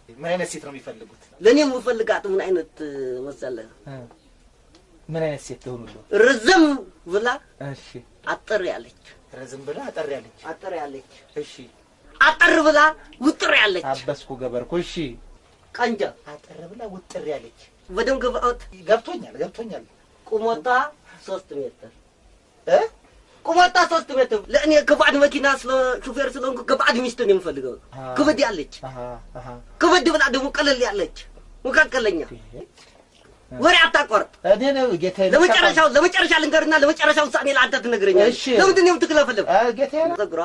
ምን አይነት ሴት ነው የሚፈልጉት? ለኔ የምፈልጋት ምን አይነት መሰለህ? ምን አይነት ሴት ትሆኑልህ? ረዘም ብላ እሺ፣ አጠር ያለች። ረዘም ብላ አጠር ያለች። አጠር ያለች። እሺ፣ አጠር ብላ ውጥር ያለች። አበስኩ ገበርኩ። እሺ፣ ቀንጃ አጠር ብላ ውጥር ያለች። በደንብ ግብአት ገብቶኛል ገብቶኛል። ቁመቷ 3 ሜትር ቁመቷ 3 ሜትር። ለእኔ ከባድ መኪና ስለ ሹፌር ስለሆንኩ ከባድ ሚስት ነው የምፈልገው። ክበድ ያለች፣ ክበድ ብላ ደግሞ ቀለል ያለች መካከለኛ፣ ወሬ አታቋርጥ። እኔ ነው ጌታዬ። ለመጨረሻው ለመጨረሻ ልንገርና ለመጨረሻው ውሳኔ ለአንተ ትነግረኛለህ። ለምንድን ነው የምትክለፈለፍ? ጌታዬ ፀጉሯ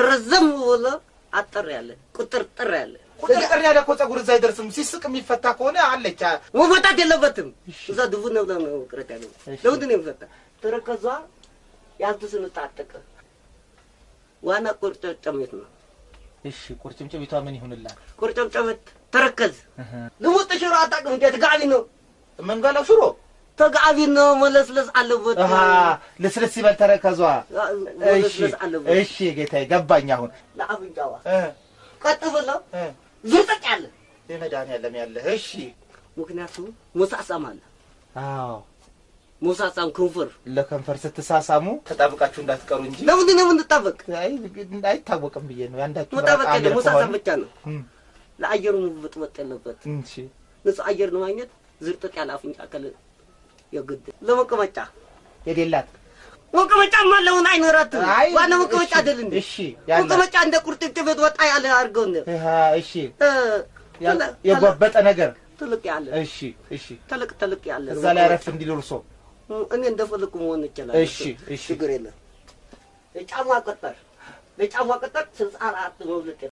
ረዘም ብሎ አጠር ያለ ቁጥርጥር ያለ። ቁጥርጥር ያለ እኮ ፀጉር እዛ አይደርስም። ሲስቅ የሚፈታ ከሆነ አለች። መፈታት የለበትም። እዛ ድቡ ነው ብላ ነው ቅረት ያለው። ለምንድን ነው የሚፈታ? ተረከዟ ያልተሰነጣጠቀ ዋና ቁርጭምጭሚት ነው። እሺ፣ ቁርጭምጭሚቷ ምን ይሁንላት? ቁርጭምጭሚት ተረከዝ ልሙጥ ሽሮ አታውቅም እንዴ? ተጋቢ ነው የምንበላው ሽሮ ተጋቢ ነው። መለስለስ አለበት። አሃ ልስልስ ይበል ተረከዟ። መለስለስ አለበት። እሺ ጌታዬ ገባኝ አሁን። ለአፍንጫዋ ቀጥ ብሎ ዝርጥጥ ያለ የመድኃኒዓለም ያለ። እሺ፣ ምክንያቱም መሳሳም አለ። አዎ መሳሳም ከንፈር ለከንፈር ስትሳሳሙ ተጣብቃችሁ እንዳትቀሩ እንጂ። ለምንድን ነው የምንጣበቅ? አይታወቅም ብዬ ነው። ያንዳችሁ መጣበቅ የለም መሳሳም ብቻ ነው። ለአየሩ መበጥበጥ የለበት። እሺ፣ ንጹህ አየር ለማግኘት ዝርጥጥ ያለ አፍንጫ ከለ የግድ። ለመቀመጫ የሌላት መቀመጫማ ለምን አይኖራትም? ዋና መቀመጫ አይደል እንዴ? እሺ፣ መቀመጫ እንደ ቁርጭምጭሚት ወጣ ያለ አድርገው ነው። እሺ፣ የጎበጠ ነገር ትልቅ ያለ። እሺ እሺ፣ ተልቅ ተልቅ ያለ እዛ ላይ አረፍ እንዲሉ እርሶ። እኔ እንደፈለኩ መሆን ይችላል። እሺ እሺ፣ ችግር የለም። የጫማ ቁጥር ለጫማ ቁጥር 64 መብለጥ